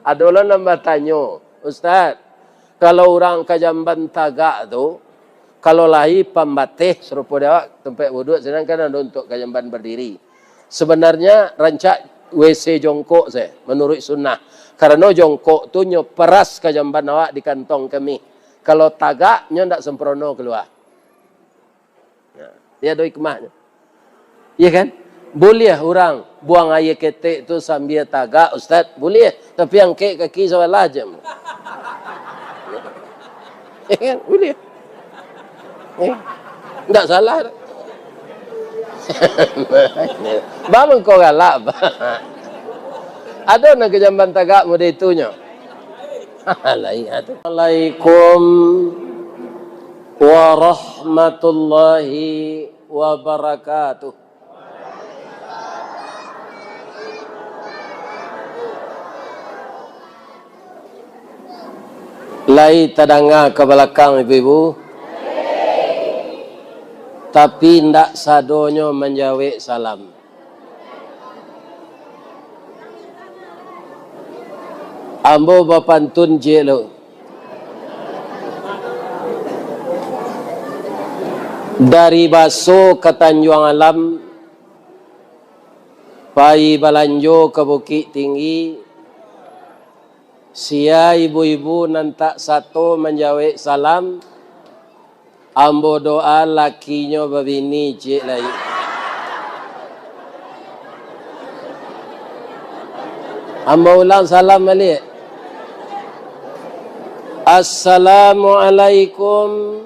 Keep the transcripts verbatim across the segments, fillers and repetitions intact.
Ado lo nan batanyo, "Ustaz, kalau urang ka jamban tagak tu, kalau lai pambateh sarupo di awak tampek wuduak, sinan kan ado untuak ka jamban badiri. Sabananyo rancak W C jongkok se, manuruik sunnah. Karano jongkok tu nyo paras ka jamban awak di kantong kamih. Kalau tagak, nyo ndak samprono kalua." Nah, tiado hikmahnyo. Iya kan? Buliah urang buang aia ketek tu sambia tagak, Ustaz? Buliah. Tapi angkek kaki sabalah je. Iya kan? Buliah. Eh, ndak salah. Bang, kau galak, Bang. Ado nan ka jamban tagak model itunyo? Lain atu. Assalamualaikum warahmatullahi wabarakatuh. Lai tadanga ka balakang, ibu-ibu? Tapi, indak sadonyo manjawek salam. Ambo bapantun ciek lo. Dari Baso ka Tanjuang Alam, pai balanjo ka Bukik Tinggi, sia ibu-ibu nan tak sato manjawek salam, ambo doa lakinyo babini ciek lai. Ambo ulang salam baliak. Assalamualaikum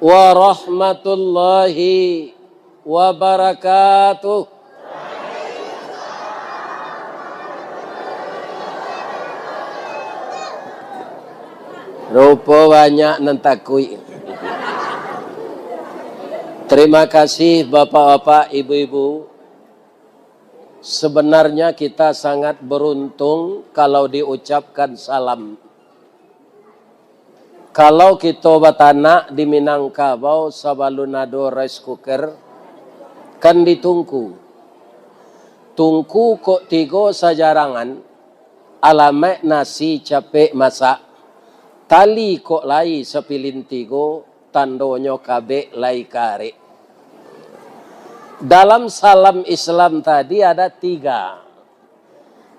warahmatullahi wabarakatuh. Rupo banyak nan takuik. Terima kasih, bapak-bapak, ibu-ibu. Sebenarnya kita sangat beruntung kalau diucapkan salam. Kalau kito batanak di Minangkabau, sabalun ado rice cooker, kan ditungku. Tungku kok tigo sajarangan, alamaik nasi capek masak, tali kok lai sapilin tigo, tandonyo kabek lai karek. Dalam salam Islam tadi ada tiga.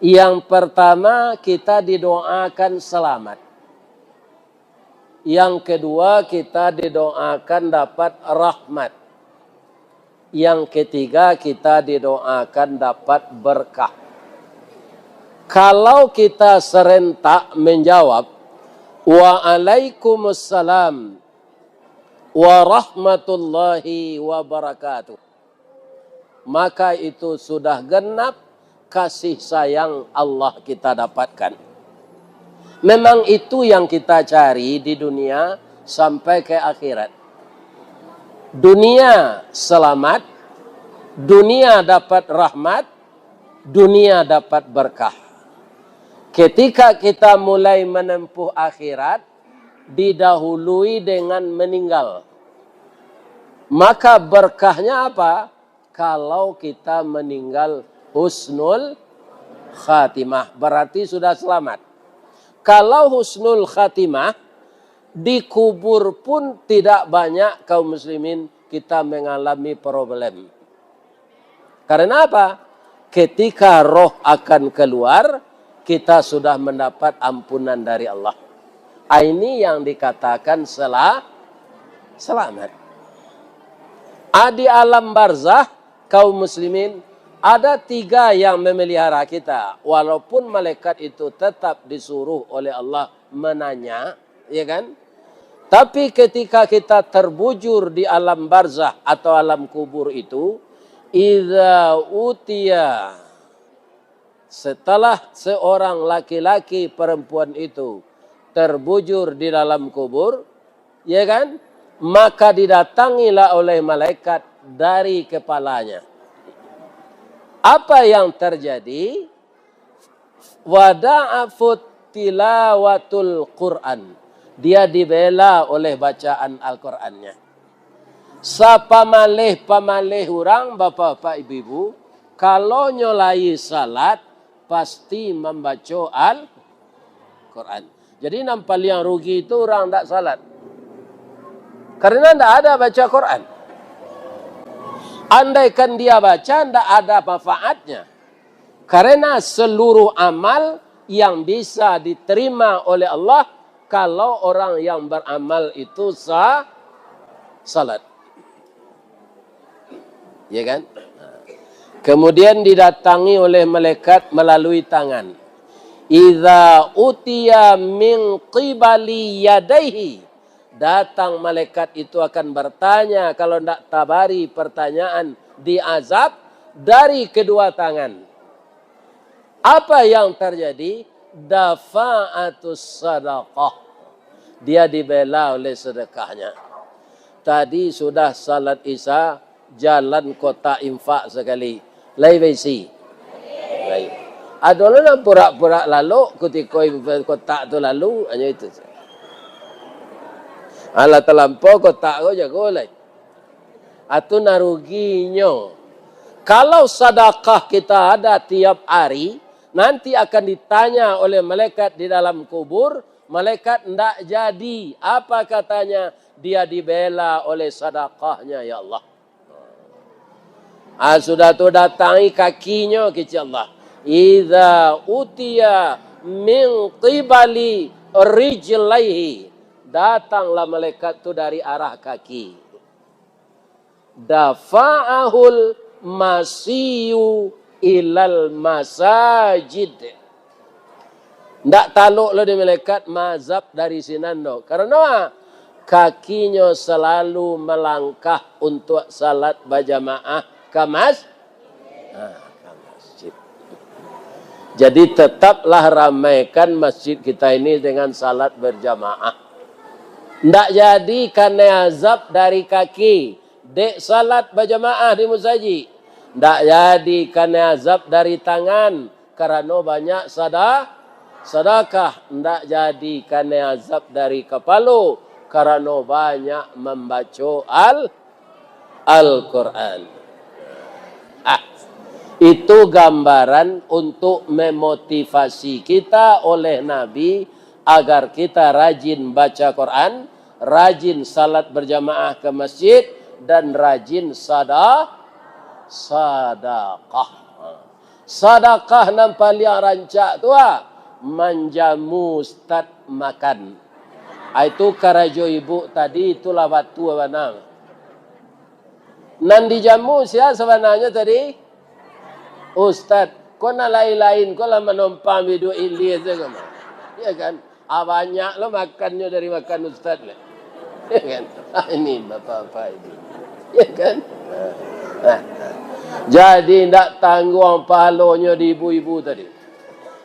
Yang pertama, kita didoakan selamat. Yang kedua, kita didoakan dapat rahmat. Yang ketiga, kita didoakan dapat berkah. Kalau kita serentak menjawab, "Waalaikumsalam warahmatullahi wabarakatuh," maka itu sudah genap kasih sayang Allah kita dapatkan. Memang itu yang kita cari di dunia sampai ke akhirat. Dunia selamat, dunia dapat rahmat, dunia dapat berkah. Ketika kita mulai menempuh akhirat, didahului dengan meninggal. Maka berkahnya apa? Kalau kita meninggal husnul khatimah, berarti sudah selamat. Kalau husnul khatimah, di kubur pun tidak banyak, kaum muslimin, kita mengalami problem. Karena apa? Ketika roh akan keluar, kita sudah mendapat ampunan dari Allah. Ah, ini yang dikatakan sela-, selamat. Ah, di alam barzah, kaum muslimin, ada tiga yang memelihara kita. Walaupun malaikat itu tetap disuruh oleh Allah menanya, ya kan? Tapi ketika kita terbujur di alam barzah atau alam kubur itu, idza utiya, setelah seorang laki-laki perempuan itu terbujur di dalam kubur, ya kan? Maka didatangilah oleh malaikat dari kepalanya. Apa yang terjadi? Wada'afut tilawatul Quran. Dia dibela oleh bacaan Al-Qurannya. Sapamaleh-pamaleh urang, bapak-bapak, ibu-ibu, kalau nyo lai salat, pasti mambaco Al-Quran. Jadi, nan paliang rugi itu urang ndak salat. Karena ndak ada baca Quran. Andaikan dia baca, ndak ada manfaatnya. Karena seluruh amal yang bisa diterima oleh Allah, kalau orang yang beramal itu sa-, salat. Ya kan? Kemudian didatangi oleh malaikat melalui tangan. "Idza utiya min qibali yadaihi." Datang malaikat itu akan bertanya, kalau ndak tabari pertanyaan, diazab dari kedua tangan. Apa yang terjadi? Dafa'atus sadaqah. Dia dibela oleh sedekahnya. Tadi sudah salat Isya, jalan kotak infak sakali. Lai baisi? Lai. Ado lo nan purak-purak lalok kutiko infak kotak tu lalu, hanyo itu. Alah talampau kotak ko jago lai. Atu nan ruginyo. Kalau sadakah kita ada tiap ari, nanti akan ditanya oleh malaikat di dalam kubur, malaikat ndak jadi. Apa katanya? Dia dibela oleh sadakahnya, ya Allah. Ah, sudah tu datangi kakinyo, kecek Allah. "Idza utiya min qibali rijlaihi." Datanglah malaikat tu dari arah kaki. "Dafa'ahul masiyu ilal masajid." Ndak talok lo di malaikat maazab dari sinan do. Karano kakinyo salalu malangkah untuak salat bajamaah ka mas-, ha, ka masjid. Jadi, tetaplah ramaikan masjid kita ini dengan salat berjamaah. Ndak jadi kanai azab dari kaki, dek salat bajamaah di musajik. Ndak jadi kanai azab dari tangan, karano banyak sada-, sadakah. Ndak jadi kanai azab dari kapalo, karano banyak mambaco Al-, Al-Quran. Ah, itu gambaran untuk memotivasi kita oleh Nabi agar kita rajin baca Quran, rajin salat berjamaah ke masjid, dan rajin sada-, sadakah. Sadakah nan paliang rancak tu, ah, manjamu ustad makan. Ah, itu karajo ibu tadi, itulah batua bana. Nan dijamu sia sabananyo tadi? Ustad. Ko nan lain-lain, ko lah manompang biduak ilia tu ko mah. Ya kan? Ah, banyak lo makannyo dari makan ustad lah. Ya kan? Ah, ini bapak-bapak ini. Ya kan? Nah, nah. Jadi, ndak tangguang pahalonyo di ibu-ibu tadi.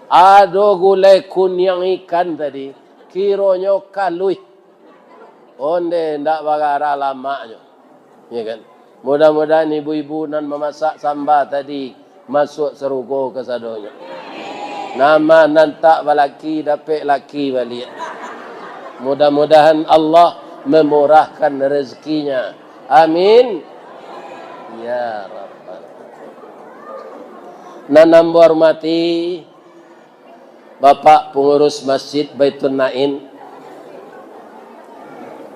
Ado gulai kuniang ikan tadi, kironyo kaluih. Onde ndak bagarah lamaknyo. Ya kan? Mudah-mudahan ibu-ibu nan mamasak samba tadi masuak sarugo kasadonyo. Nan ma nan tak balaki dapek laki baliak. Mudah-mudahan Allah memurahkan rezekinya. Amin. Ya Rabbal. Nan ambo hormati, Bapak Pengurus Masjid Baitun Naim,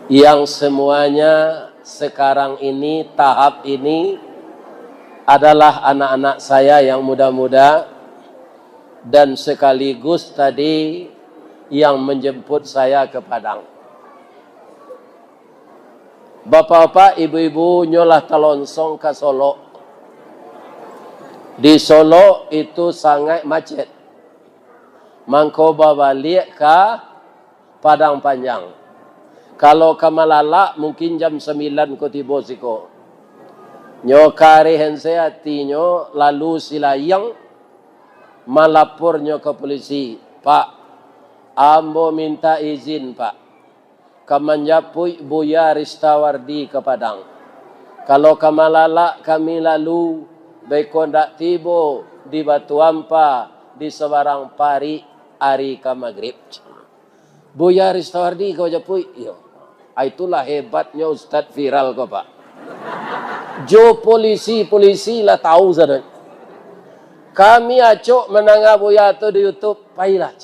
yang semuanya sekarang ini, tahap ini, adalah anak-anak saya yang muda-muda, dan sekaligus tadi yang menjemput saya ke Padang. Bapak-bapak, ibu-ibu, nyo lah talonsong ka Solok. Di Solok itu sangaik macet. Mangko babaliak ka Padang Panjang. Kalau ka Malalak, mungkin jam sambilan ko tibo siko. Nyo kareh ensai atinyo, lalu silayang malapornyo ka polisi, "Pak, ambo minta izin, Pak, ka manjapuik Buya Ristawardi ka Padang. Kalau ka Malalak kami lalu, beko ndak tibo di Batu Ampa di sabarang parik ari ka magrib." Buya Ristawardi ka manjapuik? Iyo. Ah, itulah hebatnyo Ustad viral ko, Pak. Jo polisi-polisi lah tahu sadonyo. Kami acok mandanga buya tu di YouTube, pailah.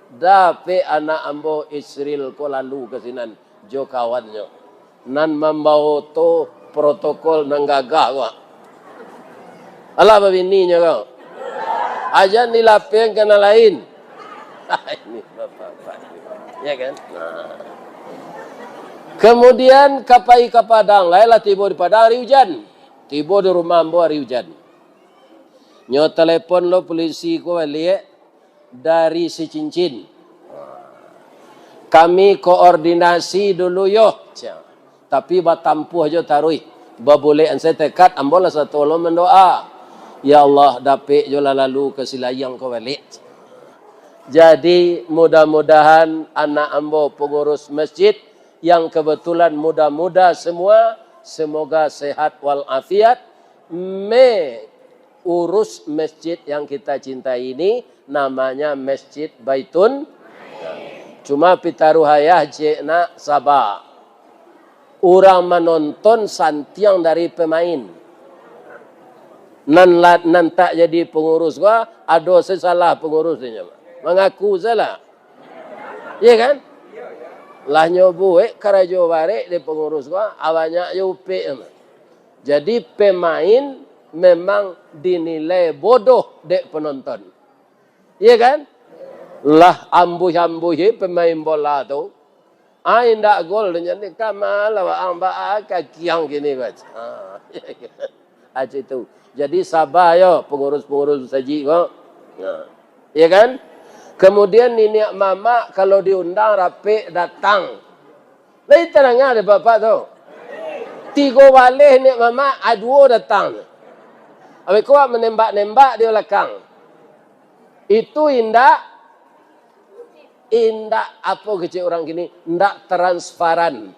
Dapek anak ambo Isril ko lalu ka sinan jo kawannyo. Nan mambawo tu protokol nan gagah ko. Alah babininyo ko. Ajan dilapian ka nan lain. Ini bapak-bapak. Ya kan? Nah. Kemudian ka pai ka Padang, lai lah tibo di Padang ari ujan. Tibo di rumah ambo ari ujan. Nyo telepon lo polisi ko baliak dari Sicincin. Kami koordinasi dulu yo, tapi batampuah jo taruih. Babulek ansai tekad, ambo lah satolo mandoa. Ya Allah, dapek jo lah lalu ka Silayang ko baliak. Jadi, mudah-mudahan anak ambo pengurus masjid yang kebetulan muda-muda semua, semoga sehat walafiat, me urus masjid yang kita cintai ini, namanya Masjid Baitun. Cuma pitaruah ayah cek nak saba. Urang manonton santiang dari pemain. Nan la-, nan tak jadi pengurus ko, ado salah pengurus inyo. Mangaku salah. Iya kan? Lah nyo buek karajo barek di pengurus ko, a banyak jo upek. Jadi pemain memang dinilai bodoh dek penonton. Iya kan? Lah ambuih-ambuih pemain bola tu. Ah, indak gol tu, jadi kama lah waang baa kakiang kini, baca. Ah, iya kan? Ah, cak itu. Jadi saba yo pengurus-pengurus masajik ko. Nah. Iya kan? Kemudian niniak mamak kalau diundang rapek datang. Lai tadanga dek bapak tu. Tigo baleh niniak mamak, a duo datang. Abih ko manembak-nembak di balakang. Itu indak, indak apo kecek urang kini, indak transparan.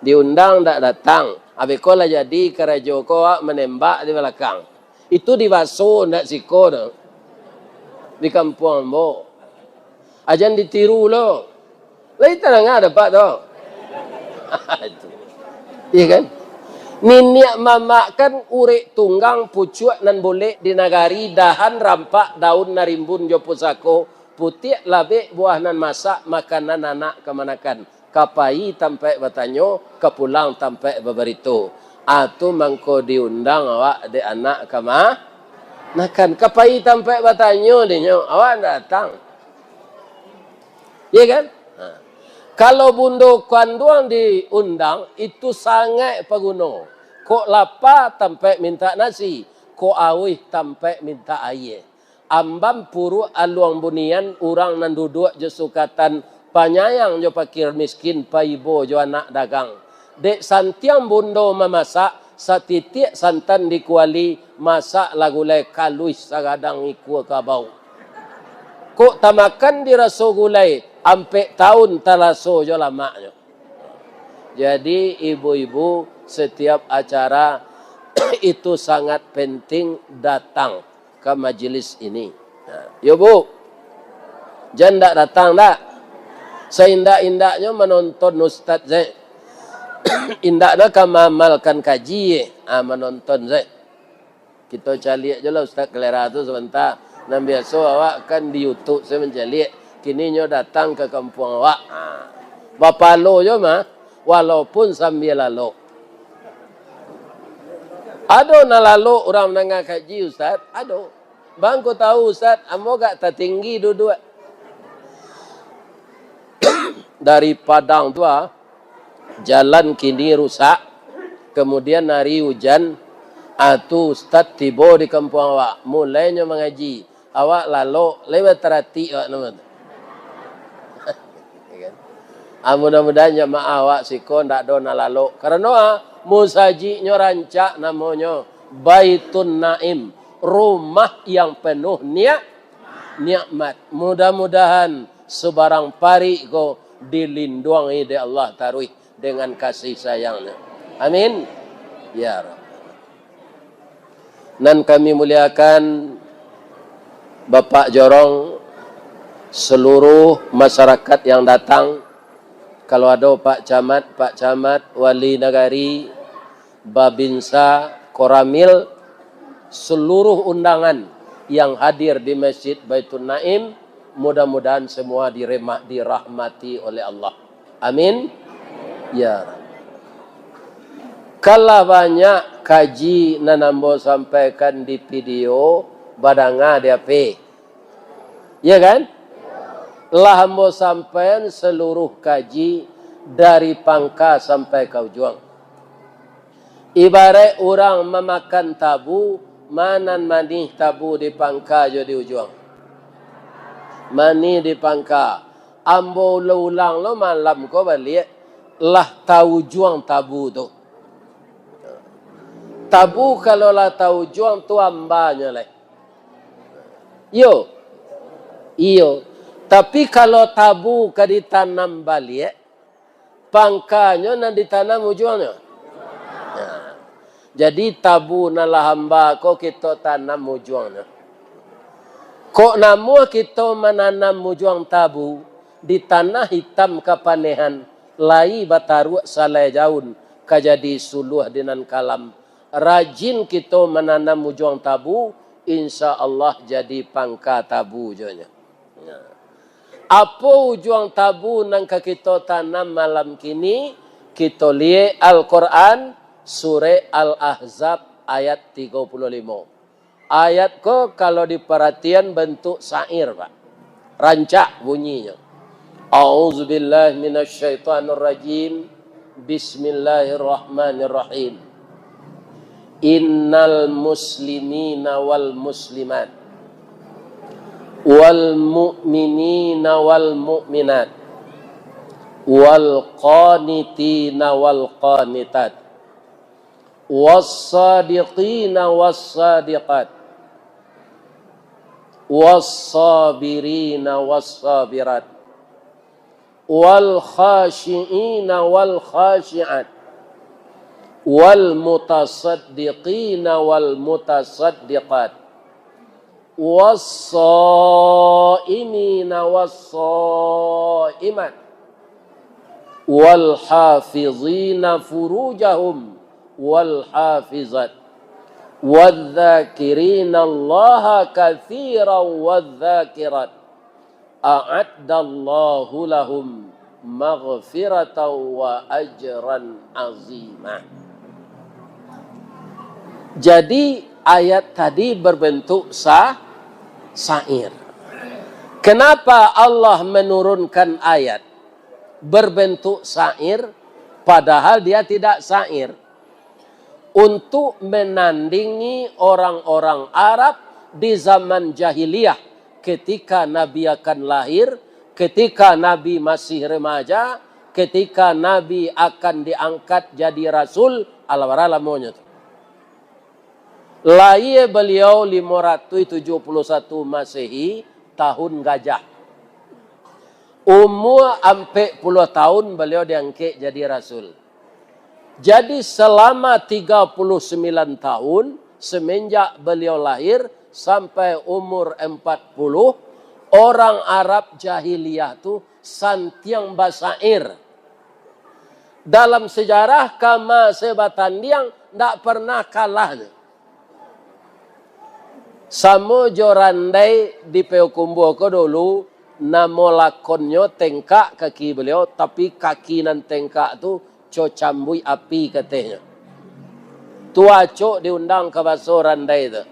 Diundang indak datang. Abih ko lah jadi karajo ko awak manembak di balakang. Itu di Baso, indak siko tu. Di kampuang ambo. Ajan ditiru lo. Lai tadanga dek bapak tu. Itu. Iya kan? Niniak mamak kan urek tunggang pucuak nan bulek di nagari, dahan rampak daun nan rimbun jo pusako, putiak labek buah nan masak, makanan anak kamanakan. Ka pai tampaik batanyo, ka pulang tampaik babarito. A tu mangko diundang awak dek anak kama-, nakan. Ka pai tampaik batanyo dinyo, awak ndak datang. Iya kan? Ha. Kalau bundo kanduang diundang, itu sangaik paguno. Kok lapa tampaik mintak nasi, kok auih tampaik mintak aia. Amban puruak aluang bunian, urang nan duduak jo sukatan, panyayang jo pakir miskin, paibo jo anak dagang. Dek santiang bundo mamasak, satitiak santan di kuali, masak lah gulai kaluih sagadang ikua kabau. Kok tamakan diraso gulai, ampek taun talaso jo lamaknyo. Jadi, ibu-ibu, setiap acara itu sangat penting datang ka majelis ini. Nah, yo, Bu. Jan ndak datang, ndak? Saindak-indaknyo manonton ustaz se. Indaknyo ka maamalkan kaji, ah, manonton se. Kito caliak jo lah Ustaz Kalera tu sabanta. Nan biaso awak kan di YouTube se mancaliak. Kini nyo datang ka kampuang awak. Ah. Bapalo jo mah, walaupun sambia lalok. Ado nan lalok urang mandanga kaji, Ustaz? Ado. Bang, ko tahu, Ustaz, ambo agak tatinggi duduak. Dari Padang tu, ah, jalan kini rusak, kemudian hari ujan, ah, tu Ustaz tibo di kampuang awak, mulainyo mangaji. Awak lalok, lai bataratik awak namo tu. Ya kan? Ah, mudah-mudahan jamaah awak siko ndak ado nan lalok. Karano, ah, musajiknyo rancak namonyo Baitun Naim, rumah yang penuh nia-, nikmat. Mudah-mudahan subarang parik ko dilinduangi dek Allah taruih dengan kasih sayang-Nyo. Amin. Ya Rabb. Nan kami muliakan Bapak Jorong, seluruh masyarakat yang datang, kalau ado Pak Camat, Pak Camat, Wali Nagari, Babinsa, Koramil, Seluruh undangan yang hadir di Masjid Baitun Naim, mudah-mudahan semua direma-, dirahmati oleh Allah. Amin. Ya Rabbi. Kalah banyak kaji nan ambo sampaikan di video, badanga di H P. Ya kan? Lah ambo sampaian saluruh kaji dari pangka sampai ka ujuang. Ibaraik urang mamakan tabu, ma nan manih tabu di pangka jo di ujuang? Manih di pangka. Ambo ulang-ulang lo malam ko baliak, lah taujuang tabu tu. Tabu kalau lah taujuang tu ambanyo lai. Iyo. Iyo. Tapi kalau tabu ka ditanam baliak, pangkanyo nan ditanam ujuangnyo. Nah. Jadi tabu nan lah amba ko kito tanam ujuangnyo. Kok namuah kito mananam ujuang tabu di tanah itam kapanehan, lai bataruak salai jaun, ka jadi suluah di nan kalam. Rajin kito mananam ujuang tabu, insya Allah jadi pangka tabu jo nyo. Nah. Apo ujuang tabu nan ka kito tanam malam kini? Kito liek Al-Quran, Surek Al-Ahzab ayat tigo puluah limo. Ayat ko kalau diparatian bantuak syair, Pak. Rancak bunyinyo. A'udzubillahi minasyaitonirrajim. Bismillahirrahmanirrahim. Innal muslimina wal muslimat, wal mu'minina wal mu'minat, wal qanitina wal qanitat, was sadiqina was sadiqat, was sabirina was sabirat, wal khasyiina wal khasyiat, wal mutasaddiqina wal mutasaddiqat, was shaimina was shaimat, wal hafizina furujahum wal hafizat, wadzakirinallaha katsiran wadzakirat, a'addallahu lahum maghfiratan wa ajran azima. Jadi, ayat tadi berbentuk sa-, syair. Kenapa Allah menurunkan ayat berbentuk syair, padahal dia tidak syair? Untuk menandingi orang-orang Arab di zaman jahiliyah, ketika Nabi akan lahir, ketika Nabi masih remaja, ketika Nabi akan diangkat jadi rasul, alah bara lamonyo tu. Lahia baliau limo ratuih tujuah puluah satu Masehi, tahun gajah. Umua ampek puluah tahun baliau diangkek jadi rasul. Jadi, salama tiga puluah sambilan tahun, semenjak baliau lahir sampai umur empat puluh, orang Arab jahiliyah tu santiang basyair. Dalam sejarah, kama se batandiang, ndak pernah kalah. Samo jo randai di Payokumbuah ko dulu, namo lakonnyo tengkak kaki baliau, tapi kaki nan tengkak tu co cambuik api katehnyo. Tu acok diundang ka baso randai tu.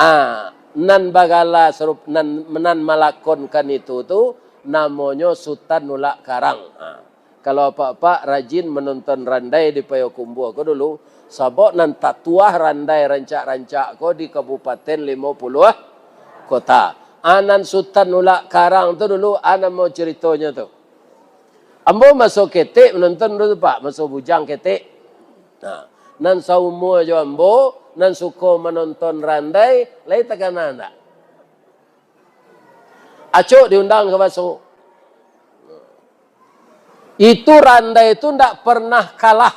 Ah, nan bagala sarup-, nan, nan malakonkan itu tu namonyo Sutan Ulak Karang. Ah. Kalau apak-apak rajin manonton randai di Payokumbuah ko dulu, sabab nan tatuah randai rancak-rancak ko di Kabupaten Limo Puluah Kota. Ah, nan Sutan Ulak Karang tu dulu, ah, namo caritonyo tu. Ambo maso ketek manonton dulu tu, Pak, maso bujang ketek. Nah, nan saumua jo ambo, nan suko manonton randai, lai takana ndak? Acok diundang ka baso. Itu randai tu ndak pernah kalah.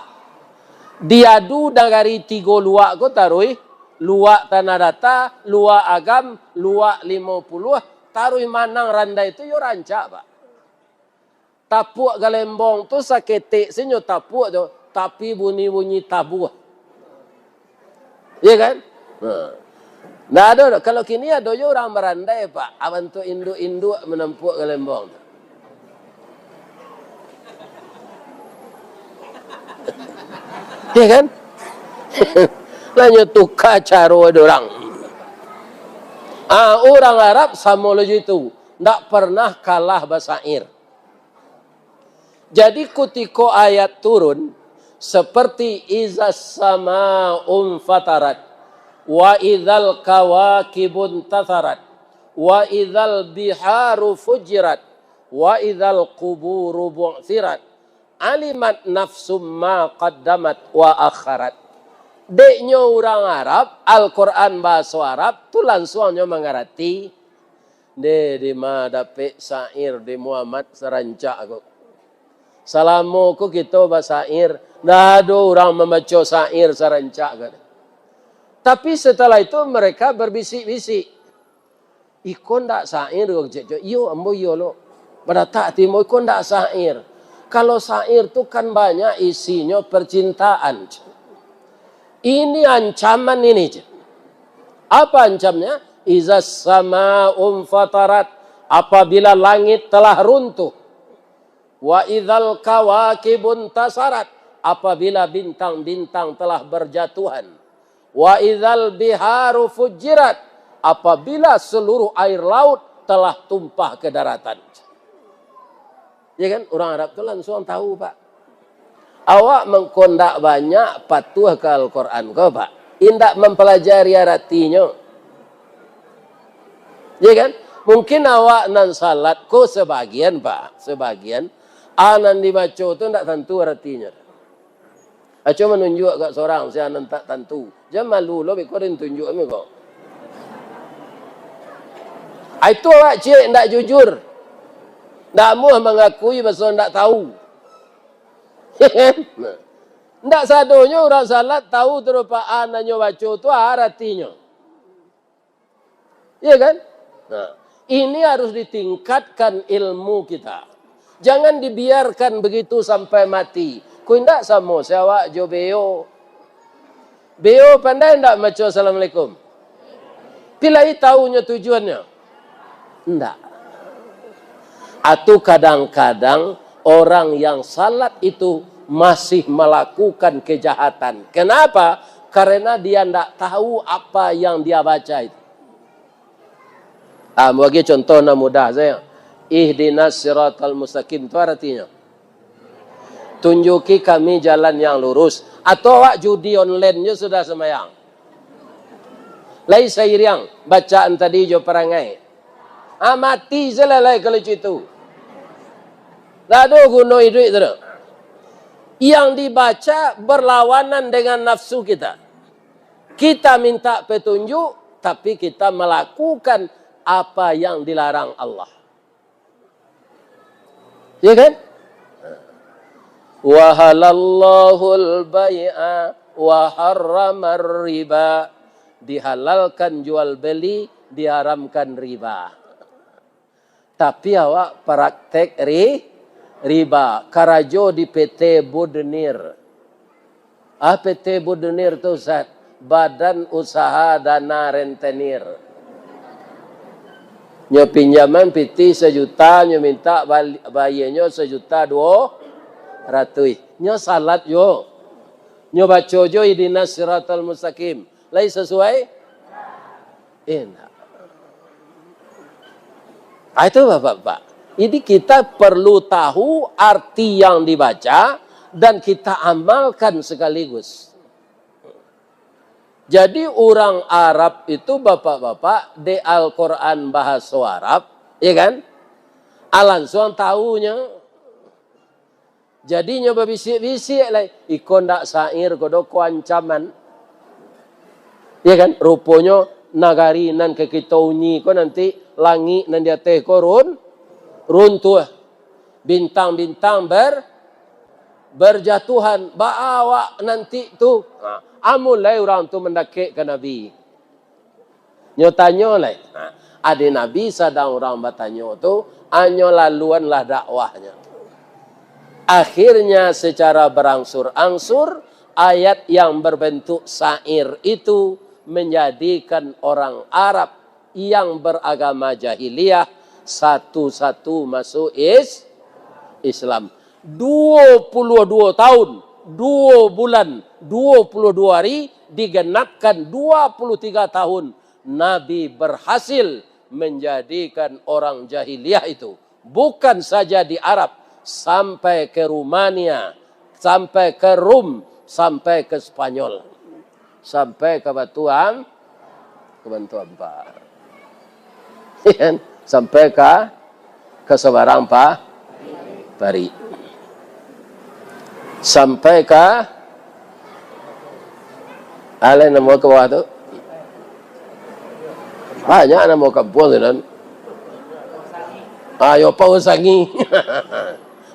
Diadu nagari tigo luak ko taruih, luak Tanah Data, luak Agam, luak Limo Puluah, taruih manang randai tu yo rancak, Pak. Tapuak galembong tu saketek se nyo tapuak tu, tapi bunyi-bunyi tabuah. Iya kan? Nah. Ndak ado doh. Kalau kini ado jo urang barandai, Pak. Awan tu induak-induak manampuak galembong tu. Ya kan? Lah nyo tuka caro dorang. Ah, urang Arab samo lo jo itu. Ndak pernah kalah basair. Jadi, kutiko ayat turun, seperti "Izas sama'un fatarat, wa idzal kawakibun tasarat, wa idzal biharu fujirat, wa idzal quburu bu'tsirat, alimat nafsum ma qaddamat wa akharat." Deknyo urang Arab, Al-Quran bahaso Arab tu lansuang nyo mangarati. Ndeh, dima dapek sair di Muhammad sarancak ko. Salamo ko kito basair, ndak ado urang mambaco sair sarancak ko. Tapi setelah itu mereka berbisik-bisik, "Iko ndak sair ko, Cek, Cek?" "Iyo, ambo iyo lo." Badatak ati ambo, "Iko ndak sair. Kalau sair tu kan banyak isinyo percintaan, Cek." Ini ancaman ini, Cek. Apa ancamnya? "Izas sama'un fatarat," apabila langit telah runtuh. "Wa idzal kawakibun tasarat," apabila bintang-bintang telah berjatuhan. "Wa idzal biharu fujirat," apabila seluruh air laut telah tumpah ke daratan. Ya kan? Urang Arab tu lansuang tahu, Pak. Awak mangko ndak banyak patuah ka Al-Quran ko, Pak. Indak mampalajari aratinyo. Ya kan? Mungkin awak nan salat ko sebagian, Pak. Sebagian. A nan dibaco tu ndak tantu aratinyo. Aco manunjuak ka sorang, sia nan tak tantu. Jan malu lo, beko den tunjuak mi ko. Ah, itu awak ciek ndak jujur. Ndak amuah mangakui baso ndak tahu. Ndak sadonyo urang salat tahu tu rupa a nan nyo baco tu aratinyo. Iya kan? Nah, ini harus ditingkatkan ilmu kita. Jangan dibiarkan begitu sampai mati. Ko indak samo se awak jo beo. Beo pandai ndak maco assalamualaikum? Pilai tahu nyo tujuannyo? Ndak. Atau kadang-kadang orang yang salat itu masih melakukan kejahatan. Kenapa? Karena dia ndak tahu apa yang dia baca itu. Ah, bagi contoh nan mudah saja. "Ihdinas siratal mustaqim" tu artinya, "Tunjuki kami jalan yang lurus." Atau awak judi online jo sudah sembahyang? Lai sairiang bacaan tadi jo parangai? Ah, mati salalai kalau itu. Ndak ado guno iduik tu doh. Yang dibaca berlawanan dengan nafsu kita. Kita minta petunjuk, tapi kita melakukan apa yang dilarang Allah. Ya kan? "Wa halallahul bai'a wa harramar riba." Dihalalkan jual beli, diharamkan riba. Tapi awak praktek ri-, riba, karajo di P T Budenir. Ah, P T Budenir tu, Ustaz, Badan Usaha Dana Rentenir. Nyo pinjaman pitih sajuta, nyo minta bali-, bayianyo sajuta duo ratuih. Nyo salat juo. Nyo baco juo Ihdinas Siratal Mustaqim. Lai sasuai? Indak. Ah, itu, Bapak-bapak. Jadi, kita perlu tahu arti yang dibaca dan kita amalkan sekaligus. Jadi, urang Arab itu, Bapak-bapak, di Al-Quran bahaso Arab, ya kan? Ah, lansuang tahunyo. Jadi nyo babisiak-bisiak lai, "Iko ndak syair ko doh, ko ancaman." Ya kan? Ruponyo nagari nan ka kito uni ko nanti, langik nan di ateh ko run-, runtuah. Bintang-bintang ber-, berjatuhan. Baa awak nanti tu? Ha, amun lai urang tu mandakek ka Nabi. Nyo tanyo lai. Nah, ade Nabi sadang urang batanyo tu, anyo laluanlah dakwahnyo. Akhirnya, secara berangsur-angsur, ayat yang berbentuk syair itu menjadikan orang Arab yang beragama jahiliyah satu-satu masuk is-, Islam. Dua puluh dua tahun, dua bulan, dua puluh dua hari, digenapkan dua puluh tiga tahun, Nabi berhasil menjadikan orang jahiliyah itu, bukan saja di Arab, sampai ke Rumania, sampai ke Rum, sampai ke Spanyol, sampai ke Batuang, ke Batuang Ampa. Sampai ka, ka Sabarang Pa-, Pari. Sampai ka, alai namo ka bawah tu? Banyak namo kampuang sinan. Ah, yo, Pau Sangi.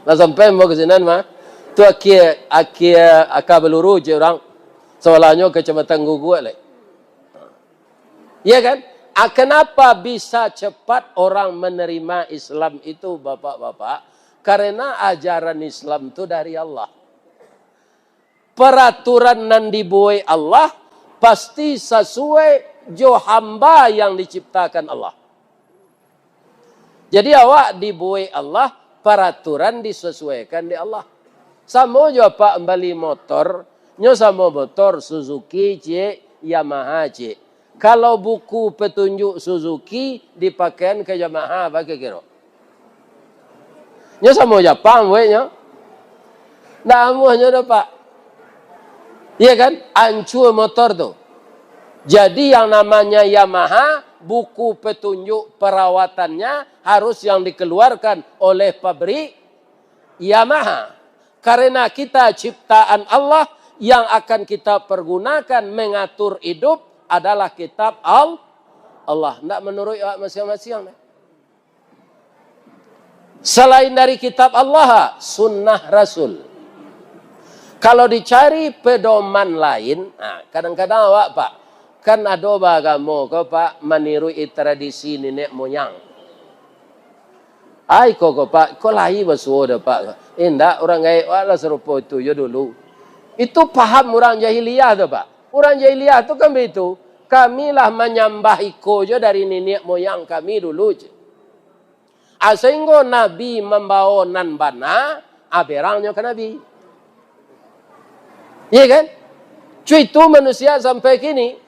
Lah sampai mo ka sinan mah. Tu akia, akia Aka Baluru je urang. Sabalahnyo Kacamatan Guguak lai. Iya kan? Ah, kenapa bisa cepat orang menerima Islam itu, Bapak-bapak? Karena ajaran Islam tu dari Allah. Peraturan nan dibuek Allah pasti sasuai jo hamba yang diciptakan Allah. Jadi, awak dibuek Allah, paraturan disasuaikan dek Allah. Samo jo apak mambali motor, nyo samo motor Suzuki ciek, Yamaha ciek. Kalau buku petunjuk Suzuki dipakaian ka Yamaha, baa kiro-kiro? Nyo samo Japang bueknyo. Ndak amuahnyo doh, Pak. Iya kan? Ancua motor tu. Jadi, yang namanya Yamaha, buku petunjuk perawatannya harus yang dikeluarkan oleh pabrik Yamaha. Karena kita ciptaan Allah, yang akan kita pergunakan mengatur hidup adalah kitab Al-, Allah. Ndak menurut awak masiang-masiang, nah. Selain dari kitab Allah, sunnah Rasul. Kalau dicari pedoman lain, nah, kadang-kadang awak, Pak, kan ado baagamo ko, Pak, maniruik tradisi niniak moyang. Ai, ko, ko, Pak, ko lai basuo doh, Pak. Indak, urang gaek awak lah sarupo itu jo dulu. Itu paham urang jahiliyah tu, Pak. Urang jahiliyah tu kan baitu. Kami lah manyambah iko jo dari niniak moyang kami dulu, cek. Ah, sahinggo Nabi mambawo nan bana, ah, berangnyo ka Nabi. Iya kan? Cuitu manusia sampai kini.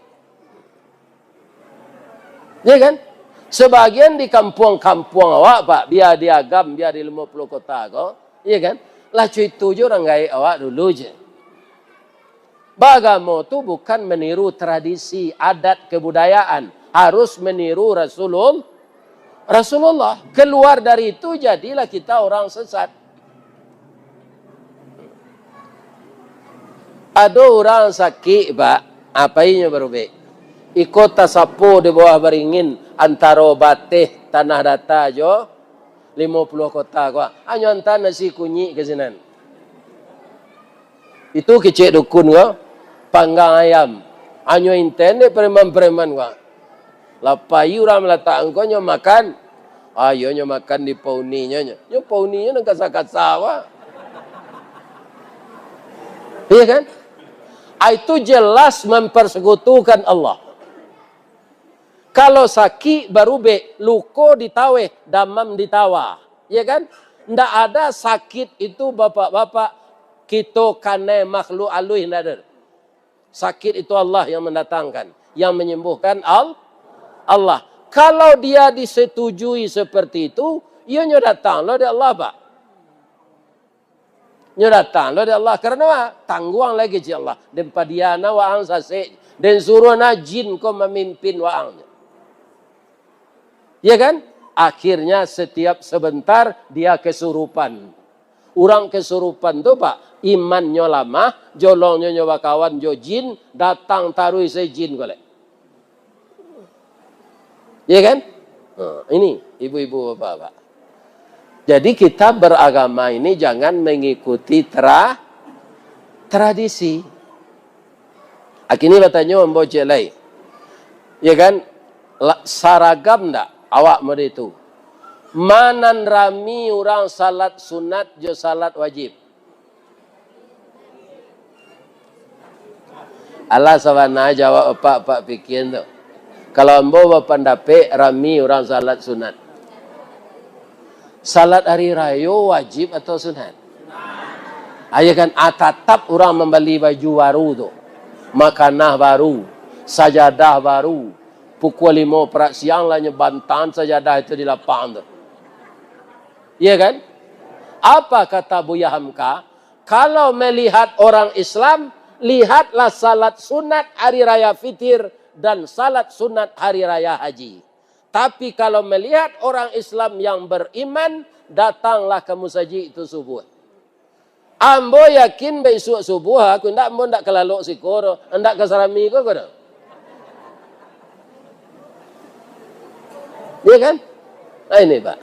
Iya kan? Sebagian di kampuang-kampuang awak, Pak, bia di Agam, bia di Limo Puluah Kota ko, iya kan? Lah cuitu jo urang gaek awak dulu je. Baagamo tu bukan meniru tradisi, adat, kebudayaan. Harus meniru Rasulul-, Rasulullah. Keluar dari itu, jadilah kita orang sesat. Ado urang sakik, Pak. Apo inyo barubek? Iko tasapo di bawah baringin antaro bateh Tanah Data jo Limo Puluah Kota ko. Anyo anta nasi kunyik ka sinan. Itu kecek dukun ko, panggang ayam. Anyo inten dek preman-preman ko. Lah pai urang malatak angko nyo makan. Ayo nyo makan di pauninyo nyo. Nyo pauninyo nan kasa-kasa, Pak. Iya kan? Ah, itu jelas mempersekutukan Allah. Kalau sakik barubek, luko ditaweh, damam ditawa. Ya kan? Ndak ada sakit itu, bapak-bapak, kito kanai makhluk aluih, ndak ada. Sakit itu Allah yang mendatangkan, yang menyembuhkan, Al-, Allah. Kalau dia disetujui seperti itu, iyo nyo datang lo dari Allah, Pak. Nyo datang lo dari Allah. Karano tangguang lai kecek Allah. Den padiana waang sasek. Den suruah na jin ko mamimpin waang. Ya kan? Akhirnya setiap sebentar dia kesurupan. Urang kesurupan tu, Pak, imannyo lamah, jolongnyo nyo bakawan jo jin, datang taruih se jin ko lai. Ya kan? Ha, ini, ibu-ibu, bapak-bapak. Jadi, kita beragama ini jangan mengikuti tra-, tradisi. Akini batanyo ambo ciek lai. Ya kan? La-, saragam ndak awak mode tu? Ma nan rami urang salat sunat jo salat wajib? Alah, sabana jawab apak-apak pikian tu. Kalau ambo bapandapek, rami urang salat sunat. Salat hari rayo wajib atau sunat? Ayo kan, ah, tatap urang mambali baju baru tu. Makanah baru, sajadah baru. Pukua limo parak siang lah nyo bantan sajadah itu di lapang tu. Iya kan? Apa kata Buya Hamka? Kalau melihat orang Islam, lihatlah salat sunat hari raya fitir dan salat sunat hari raya haji. Tapi kalau melihat orang Islam yang beriman, datanglah ka musajik tu subuh. Ambo yakin, baisuak subuh, aku indak, ambo indak ka lalok siko doh, indak ka sarami ko, ko doh. Iya kan? Nah, ini, Pak.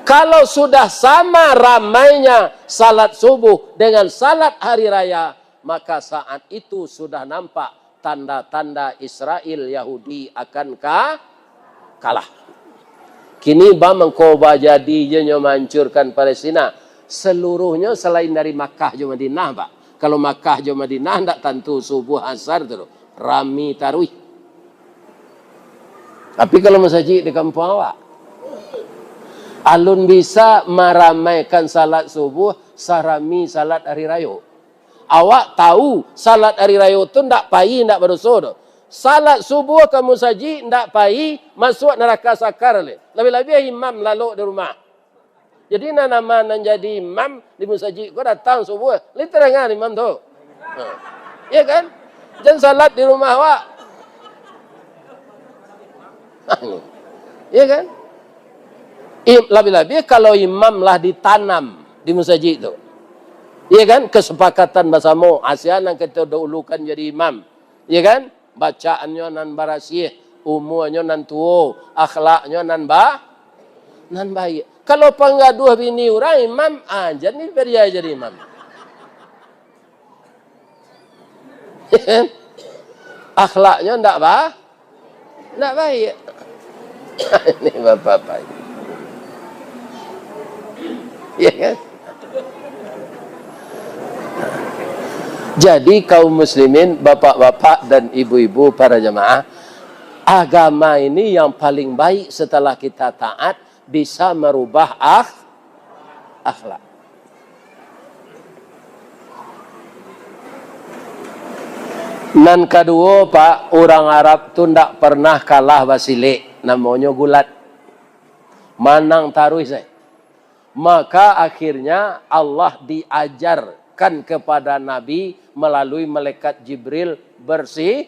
Kalau sudah sama ramainya salat subuh dengan salat hari raya, maka saat itu sudah nampak tanda-tanda Israel Yahudi akan ka-, kalah. Kini ba mangko bajadi je nyo mahancurkan Palestina. Seluruhnyo selain dari Makkah jo Madinah, Pak. Kalau Makkah jo Madinah ndak tantu subuh asar tu, rami taruih. Tapi kalau masajik di kampuang awak, alun bisa maramaikan salat subuh sarami salat hari rayo. Awak tahu salat hari rayo tu ndak pai, ndak badoso doh. Salat subuh ka musajik ndak pai, masuak naraka sakar le. Labiah-labiah imam lalok di rumah. Jadi, nan nama nan jadi imam di musajik ko datang subuh, lai tadangan imam tu. Ha. Iya kan? Jan salat di rumah awak. Iya kan? Im-, labiah-labiah kalau imam lah ditanam di musajik tu. Iya kan? Kesepakatan basamo, ah, sia nan kito dahulukan jadi imam. Iya kan? Bacaannyo nan barasiah, umuanyo nan tuo, akhlaknyo nan ba-, nan baiak. Kalau panggaduah bini urang, imam, ah, jan ni biar dia jadi imam. Akhlaknyo ndak ba-, ndak baiak. Ini bapak-bapak ini. Iya kan? Jadi, kaum muslimin, bapak-bapak dan ibu-ibu, para jamaah, agama ini yang paling baik setelah kita taat, bisa merubah akh-, akhlak. Nan kaduo, Pak, urang Arab tu ndak pernah kalah basilek, namonyo gulat. Manang taruih sae. Maka akhirnya Allah diajarkan kepada Nabi melalui malaikat Jibril bersi-,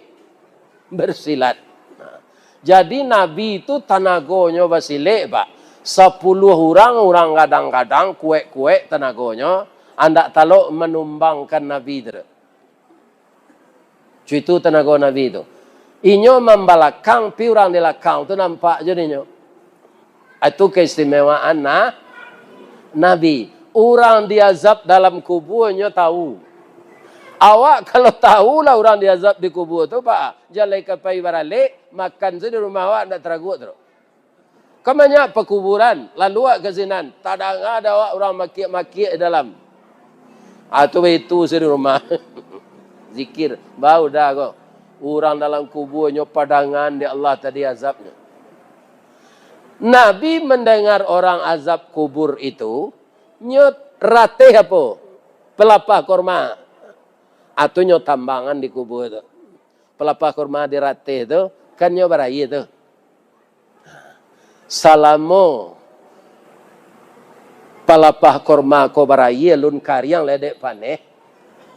bersilat. Nah, jadi Nabi tu tanagonyo basilek, Pak. Sapuluah urang, urang gadang-gadang, kuek-kuek tanagonyo, andak talok manumbangkan Nabi tu. Cuitu tanago Nabi tu. Inyo mambalakang, pi urang di lakang tu nampak jo dinyo. Itu keistimewaan na-, Nabi. Urang diazab dalam kubua nyo tahu. Awak kalau tahu lah urang diazab di kubua tu, Pak, jan lai ka pai baralek, makan se di rumah awak ndak taraguak tu. Kan banyak pakuburan, lalu awak ka sinan, tadanga dek awak urang makiak-makiak di dalam. Ah, tu baitu se di rumah. Zikir, bau dah ko. Urang dalam kubua nyo padangan dek Allah tadi azabnyo. Nabi mendengar orang azab kubur itu, nyo rateh apo? Pelapah korma. Atau nyo tambangan di kubua tu. Pelapah korma di rateh tu, kan nyo baraia tu. Salamo palapah korma ko baraia, alun kariang lai dek paneh,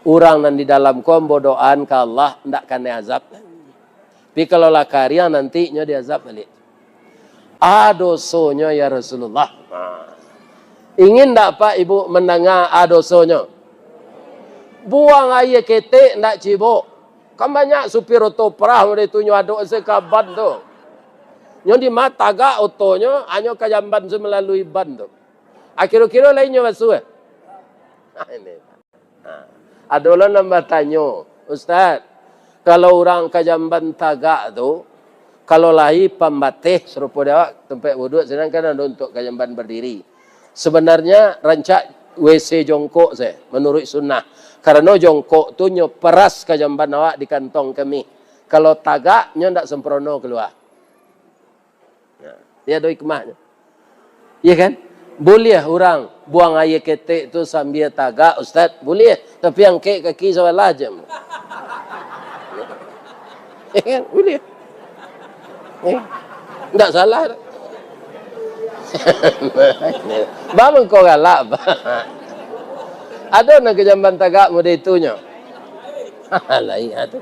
urang nan di dalam ko ambo doaan ka Allah, ndak kanai azab. Tapi kalau lah kariang, nanti nyo diazab baliak. A dosonyo, ya Rasulullah. Ha. Ingin ndak Apak Ibu mandanga a dosonyo? Buang aia ketek ndak cibok. Kan banyak supir oto prah model tu, nyo adok se ka ban tu. Nyo di ma tagak otonyo, hanyo ka jamban se malalui ban tu. Ah, kiro-kiro lai nyo basuah? Ah, ini. Ha. Ado lo nan batanyo, "Ustaz, kalau urang ka jamban tagak tu, kalau lai pambateh, sarupo di awak tampek wuduak, sadangkan ado untuak ka jamban badiri. Sabanarnyo rancak W C jongkok se, manuruik sunnah. Karano jongkok tu nyo peras ka jamban awak di kantong kami. Kalau tagak, nyo ndak sempurno kalua. Nah, iyo ado hikmahnyo. Iyo kan? Buliah urang buang aia ketek tu sambia tagak, Ustaz? Buliah. Tapi angkek kaki sabalah je. Iyo kan? Buliah. Eh, ndak salah. Ba mangko galak, ba. Ado nan ka jamban tagak mode itu nyo. Lain ado.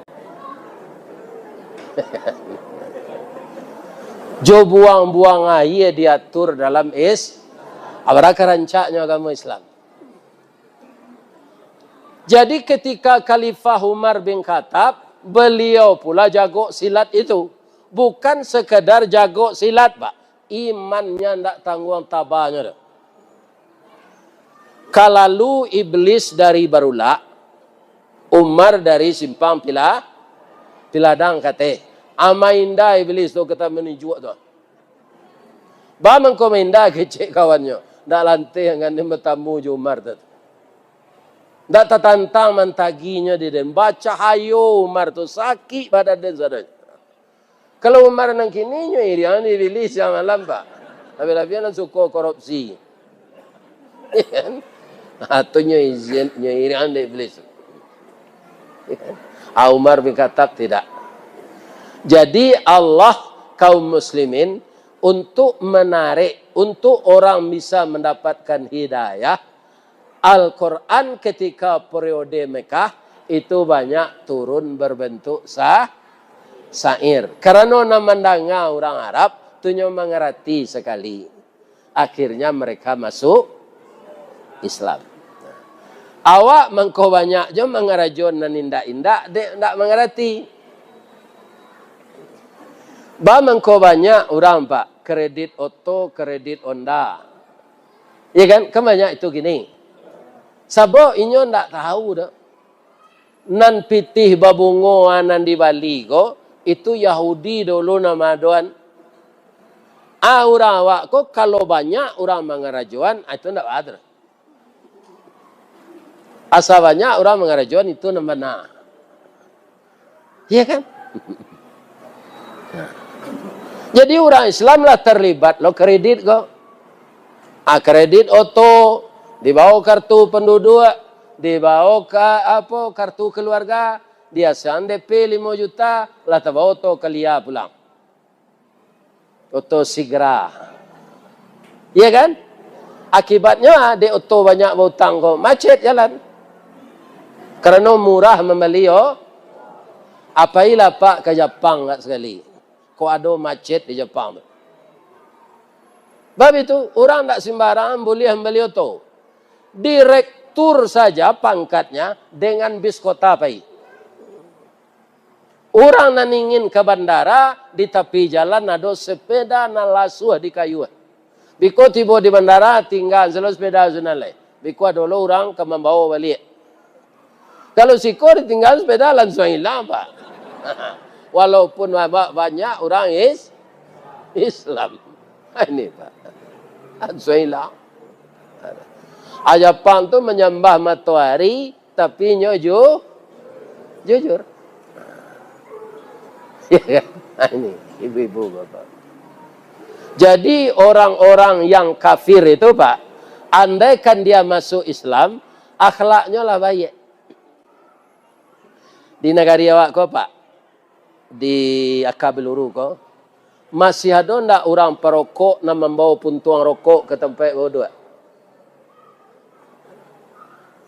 Jo buang-buang aia diatur dalam is-, abaraka rancaknyo agamo Islam. Jadi, ketika Khalifah Umar bin Khattab, beliau pula jago silat itu. Bukan sekadar jago silat, Pak. Imannya ndak tangguang tabanyo doh. Kalalu Iblis dari Barulak, Umar dari Simpang Pila-, Piladang kateh. Ama inda Iblis tu kata maninjuak tu. Ba mangko mainda kecek kawannyo. Ndak lanteh angannyo batamu jo Umar tu. Ndak tatantang mantaginyo di den. Bacahayo Umar tu, sakik badan den sadonyo. Kalau Umar nan kini, nyo iriang di Iblis siang malam, Pak. Labiah-labiah nan suko korupsi. Ha, tu nyo izin, nyo iriang di Iblis. Ah, Umar bin Khattab tidak. Jadi, Allah, kaum muslimin, untuk menarik, untuk orang bisa mendapatkan hidayah, Al-Quran ketika periode Mekah itu banyak turun berbentuk sa-, syair. Karano nan mandanga urang Arab, tu nyo mangarati sakali. Akhirnya mereka masuk Islam. Awak mangko banyak jo mangarajo nan indak-indak, dek ndak mangarati. Ba mangko banyak urang, Pak, kredit oto, kredit onda. Iya kan? Kan banyak itu kini. Sabab inyo ndak tahu doh. Nan pitih babungo, ah, nan di Bali ko, itu Yahudi dulu nan maadoan. Ah, urang awak ko, kalau banyak urang mangarajoan, ah, itu ndak baa tu. Asa banyak urang mangarajoan, itu nan bana. Iya kan? Jadi, urang Islam lah terlibat lo kredit ko. Ah, kredit oto, dibao kartu penduduk, dibao ka, apo, kartu keluarga, diasan D P limo juta, lah tabao oto Calya pulang. Oto Sigra. Iya kan? Akibatnyo, ah, dek oto banyak bautang ko, macet jalan. Karano murah mambali, oh. Apailah, Pak, ka Japang agak sakali. Kok ado macet di Japang tu. Bab itu, urang ndak sembarangan buliah mambali oto. Direktur saja pangkatnya, dengan bis kota pai. Urang nan ingin ka bandara, di tapi jalan ado sepeda nan lasuah di kayu. Biko tibo di bandara, tingga salo sepeda sunan lai. Biko ado lo urang ka mambawo baliak. Kalau siko ditingga sepeda, lansuang ilang, Pak. Walaupun ba-, banyak urang is-, Islam. Ini, Pak. Lansuang ilang. Japang tu manyambah matoari, tapi inyo ju-, jujur. Ya kan? Nah, ini, ibu-ibu, bapak. Jadi, orang-orang yang kafir itu, Pak, andaikan dia masuk Islam, akhlaknyo lah baik. Di nagari awak ko, Pak, di Aka Beluru ko, masih ado ndak urang parokok nan mambawo puntuang rokok ka tampek bauduak?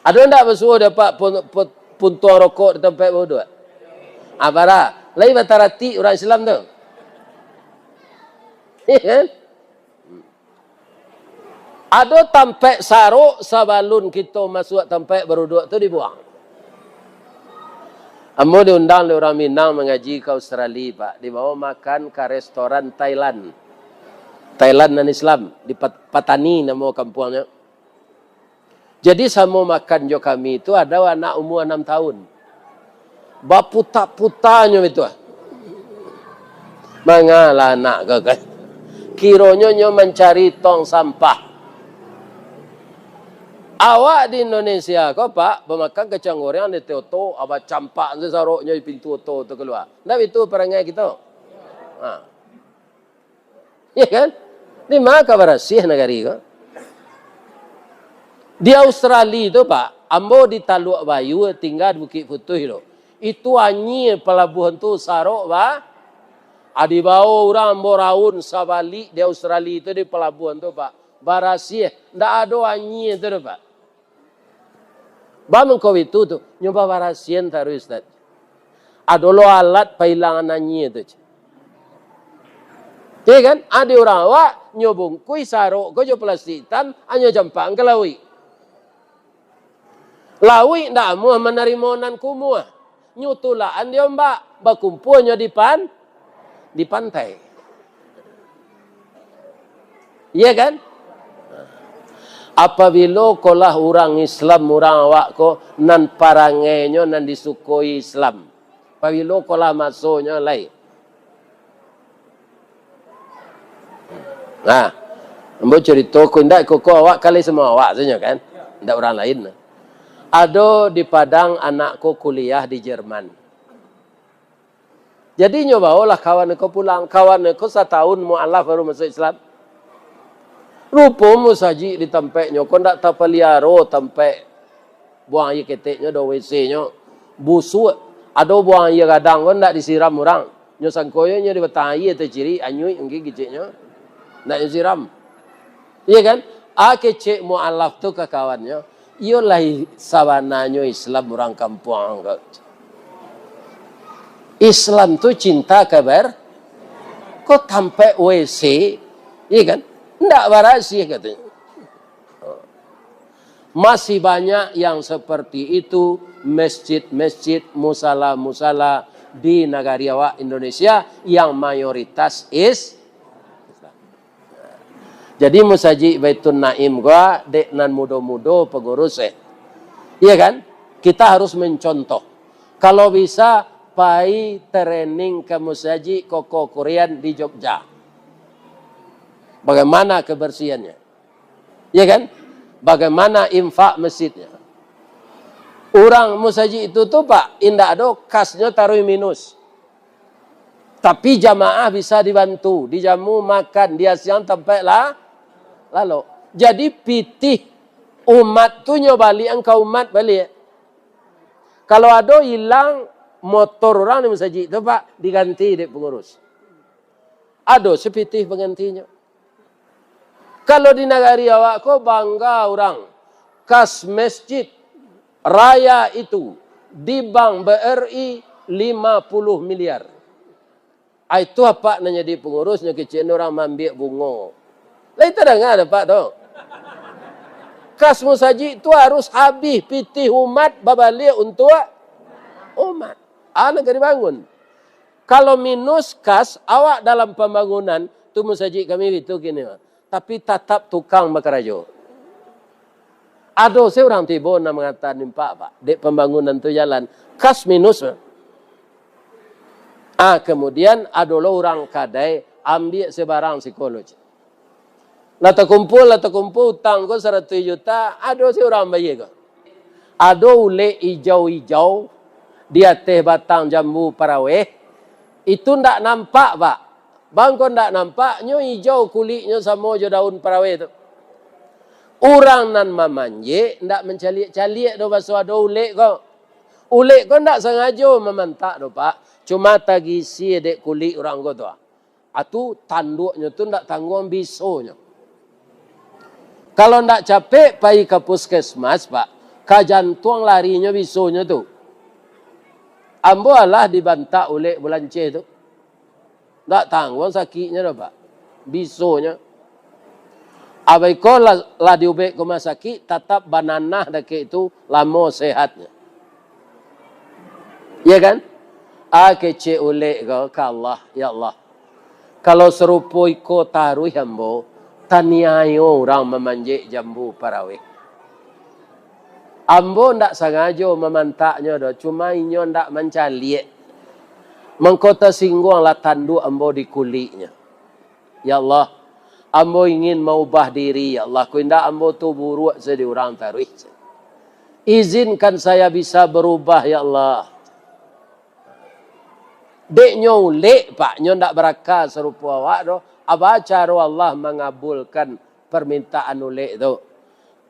Ado ndak basuo dapek pun-, pun-, puntuang rokok di tampek bauduak? Ah, bara. Lai bataratik urang Islam tu. Iya kan? Ado tampek sarok, sabalun kito masuak tampek baruduak tu dibuang. Ambo diundang dek urang Minang mangaji ka Australia, Pak. Dibawa makan ka restoran Thailand. Thailand nan Islam, di Pat-, Patani namo kampuangnyo. Jadi, samo makan jo kami tu ado anak umua anam tahun. Baputa-putanyo itu, ah. Mangalah anak ko kan. Kironyo nyo mancari tong sampah. Awak di Indonesia ko, Pak, bamakan kacang goreng di oto, abah campak tu saroknyo di pintu oto tu kalua. Ndak itu parangai kito? Ha. Ya kan? Di ma ka barasiah nagari ko? Di Australia tu, Pak, ambo di Taluak Bayu, tingga di Bukik Putuih tu. Itu anyie palabuahan tu sarok, Pak. Adi bao urang ambo raun sabalik di Australia tu di palabuahan tu, Pak. Barasiah, ndak ado anyie tu doh, Pak. Ba mangko itu tu, nyo babarasian taruih, Ustaz. Ado lo alat pailangan anyie tu, cik. Ya kan? Adi urang awak, nyo bungkuih sarok ko jo plastik itam, anyo campakan ka lauik. Lauik ndak amuah manarimo nan kumuah. Nyo tulakan di ombak, bakumpua nyo di pan-, di pantai. Iya kan? Apabilo kolah urang Islam, urang awak ko, nan parangainyo nan disukoi Islam. Apabilo kolah masonyo lai. Nah, ambo carito ko indak, koko awak kali samo awak sajo kan? Indak urang lain. Ado di Padang anak ko kuliah di Jerman. Jadi nyo baolah kawan ko pulang. Kawan ko satahun mualaf baru masuak Islam. Rupo musajik di tampeknyo ko ndak tapaliaro tampek buang aia keteknyo, do W C-nyo. Busuak. Ado buang aia gadang ko ndak disiram urang. Nyo sangko nyo di batang aia tacirik, anyuik mungkin keceknyo. Ndak nyo siram. Iya kan? A kecek mualaf tu ka kawannyo, iyo lai sabananyo Islam urang kampuang ko. Islam tu cinta kabar, ko tampek W C, iya kan? Ndak barasiah katonyo. Masih banyak yang seperti itu, masjid-masjid, musala-musala di nagari awak Indonesia yang mayoritas is-, Islam. Jadi musajik Baitun Naim ko dek nan mudo-mudo pangurus, eh. Iya kan? Kita harus mencontoh. Kalau bisa, pai training ka musajik Koko Kurian di Jogja. Bagaimana kebersihannya? Ya kan? Bagaimana infak masjidnya? Urang musajik itu tu, Pak, indak ado kasnyo taruih minus. Tapi jamaah bisa dibantu, dijamu, makan, diasiang tampek lah, lalok. Jadi pitih umat tu nyo baliakan ka umat baliak. Kalau ado ilang motor urang di musajik tu, Pak, diganti dek pangurus. Ado sapitih panggantinyo. Kalau di nagari awak ko bangga urang, kas masjid raya itu di bank B R I lima puluh miliar. Ai tu apak nan jadi pangurus, nyo kecek urang maambiak bungo. Lai tadanga dek apak tu? Kas musajik tu harus habih pitih umat babaliak untuak umat. Ah, nan ka dibangun. Kalau minus kas, awak dalam pambangunan, tu musajik kami itu kini, tapi tatap tukang bakarajo. Ado se urang tibo nan mangata nimpak, Pak, dek pambangunan tu jalan. Kas minus, Pak. Ah, kemudian ado lo urang kadai, ambiak se barang siko lo, cik. Lah takumpul, lah takumpul, utang ko saratuih juta, ado se urang bayia ko. Ado ulek ijau-ijau di ateh batang jambu paraweh, itu ndak nampak, Pak. Bangko ndak nampak, nyo ijau kuliknyo samo jo daun paraweh tu. Urang nan mamanjek ndak mancaliak-caliak doh, baso ado ulek ko. Ulek ko ndak sangajo mamantak doh, Pak. Cuma tagisia dek kulik urang ko tu. Atu tanduaknyo tu ndak tangguang bisonyo. Kalau ndak capek pai ka puskesmas, Pak, ka jantuang larinyo bisonyo tu. Ambo alah dibantak ulek bulanceh tu. Ndak tangguang sakiknyo doh, Pak. Bisonyo. Abih ko lah, lah diubek ka rumah sakik, tatap bananah dakek tu lamo sehatnyo. Ya kan? Ah, kecek ulek ko ka Allah, ya Allah. Kalau sarupo iko taruih ambo, taniayo urang mamanjek jambu paraweh. Ambo ndak sangajo mamantaknyo doh, cuma inyo ndak mancaliak. Mangko tasingguanglah tanduak ambo di kuliknyo. Ya Allah, Ambo ingin maubah diri, ya Allah. Ko indak ambo tu buruak jadi urang taruih. Izinkan saya bisa berubah, ya Allah. Dek nyo ulek, Pak, nyo ndak baraka sarupo awak doh. Aba caro Allah mangabulkan permintaan ulek tu?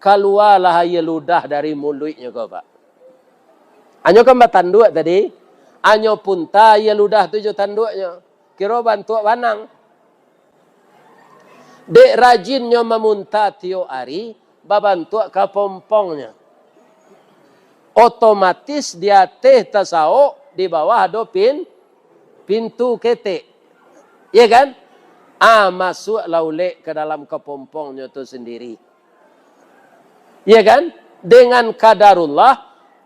Kalualah aia ludah dari muluiknyo ko, Pak. Anyo kan batanduak tadi. Anyo punta aia ludah tu jo tanduaknyo. Kiro bantuak banang. Dek rajinnyo mamunta tiok ari, babantuak kapompongnyo. Otomatis di ateh tasaok, di bawah ado pin-, pintu ketek. Iya kan? Ah, masuaklah ulek ka dalam kapompongnyo tu sandiri. Iya kan? Dengan kadarullah,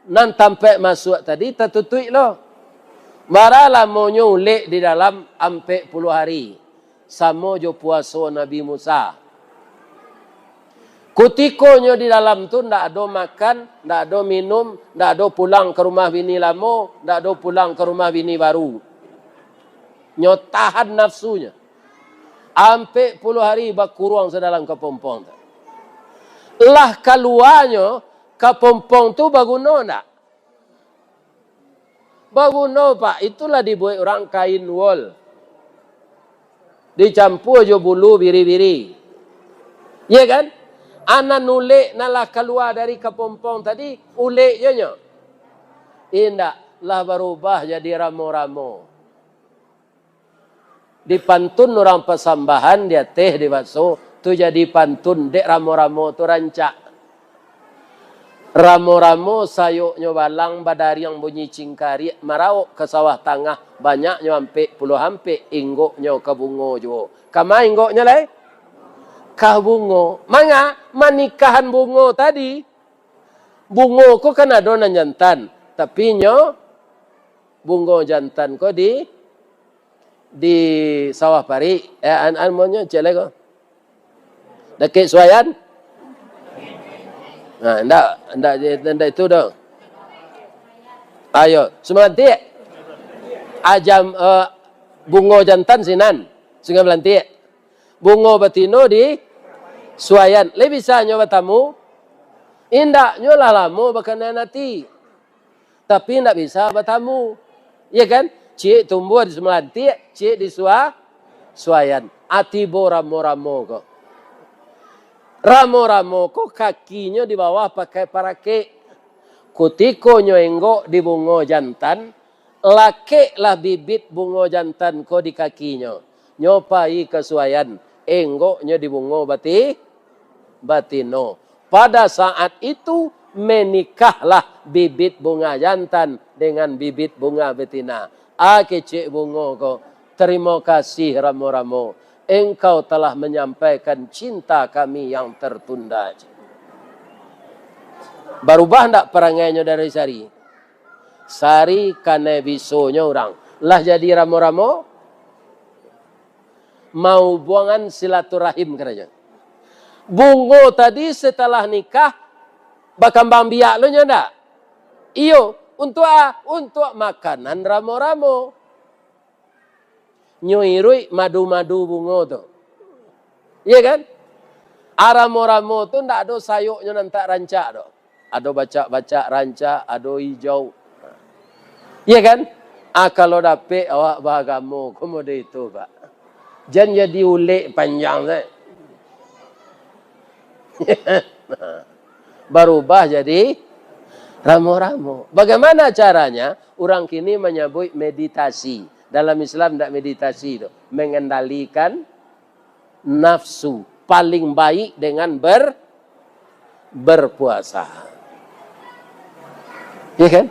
nan tampek masuak tadi tatutuik lo. Bara lamonyo ulek di dalam ampek puluah hari, samo jo puaso Nabi Musa. Kutikonyo di dalam tu ndak ado makan, ndak ado minum, ndak ado pulang ka rumah bini lamo, ndak ado pulang ka rumah bini baru. Nyo tahan nafsunyo. Ampek puluah hari bakuruang sadalam kapompong tu. Lah kaluanyo, kapompong tu baguno ndak? Baguno, Pak. Itulah dibuek urang kain wol. Dicampua jo bulu biri-biri. Iya kan? Anan ulek nan lah kalua dari kapompong tadi, ulek jo nyo. Indak, lah barubah jadi ramo-ramo. Di pantun urang pasambahan di ateh di baso, tu jadi pantun dek ramo-ramo tu rancak. Ramo-ramo sayoknyo balang badariang bunyi cingkariak maraok ka sawah tangah, banyaknyo ampek puluah ampek inggoknyo ka bungo juo. Kama inggoknyo lai? Ka bungo. Manga manikahan bungo tadi? Bungo ko kan ado nan jantan, tapi nyo bungo jantan ko di, di sawah parik, eh, an, an, monyo, cek lai ko. Dakek Suayan? Nah, ndak, ndak, ndak itu doh. Ayo, Sumbalantik. Ajam, eh, bungo jantan sinan, Sungai Balantik. Bungo batino di Suayan. Lai bisa nyo batamu? Indak, nyo lah lamo bakanaan ati. Tapi indak bisa batamu. Iya kan? Ciek tumbuah di Sumbalantik, ciek di Sua-, Suayan. Ati bo ramo-ramo ko. Ramo-ramo ko kakinyo di bawah pakai parakek. Kutiko nyo enggok di bungo jantan, lakeklah bibit bungo jantan ko di kakinyo. Nyo pai ka Suayan, enggoknyo di bungo bati-, batino. Pada saat itu, menikahlah bibit bunga jantan dengan bibit bunga betina. Ah, kecek bungo ko, terima kasih ramo-ramo. Engkau telah menyampaikan cinta kami yang tertunda. Barubah ndak parangainyo dari Sari? Sari kanai bisonyo urang. Lah jadi ramo-ramo? Mahubuangan silaturahim karajo. Bungo tadi setelah nikah, bakambang biak lo nyo ndak? Iyo, untuak a? Untuak makanan ramo-ramo. Nyo iruik madu-madu bungo tu. Iya kan? Aramo-ramo tu ndak ado sayoknyo nan tak rancak doh. Ado bacak-bacak rancak, ado ijau. Iya kan? Ah, kalau dapek awak baagamo, ko model itu, Pak. Jan jadi ulek panjang sajo. Barubah jadi ramo-ramo. Bagaimana caranya? Urang kini manyabuik meditasi. Dalam Islam ndak meditasi tu. Mengendalikan nafsu. Paling baik dengan ber-, berpuasa. Iya kan?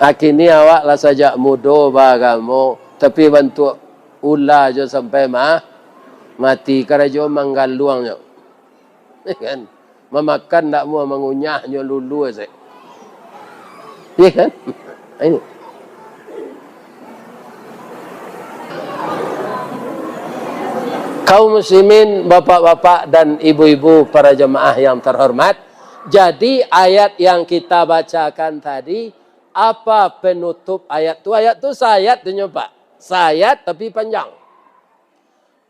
Ah, kini awak lah sajak mudo baagamo, tapi bantuak ula jo sampai ma-, mati, karajo manggaluang nyo. Kan? Mamakan ndak muah, mangunyah nyo lulua se. Iya kan? Ini. Kaum muslimin, bapak-bapak dan ibu-ibu, para jamaah yang terhormat, jadi ayat yang kita bacakan tadi, apa penutup ayat tu? Ayat tu saayat tu nyo, Pak. Saayat tapi panjang.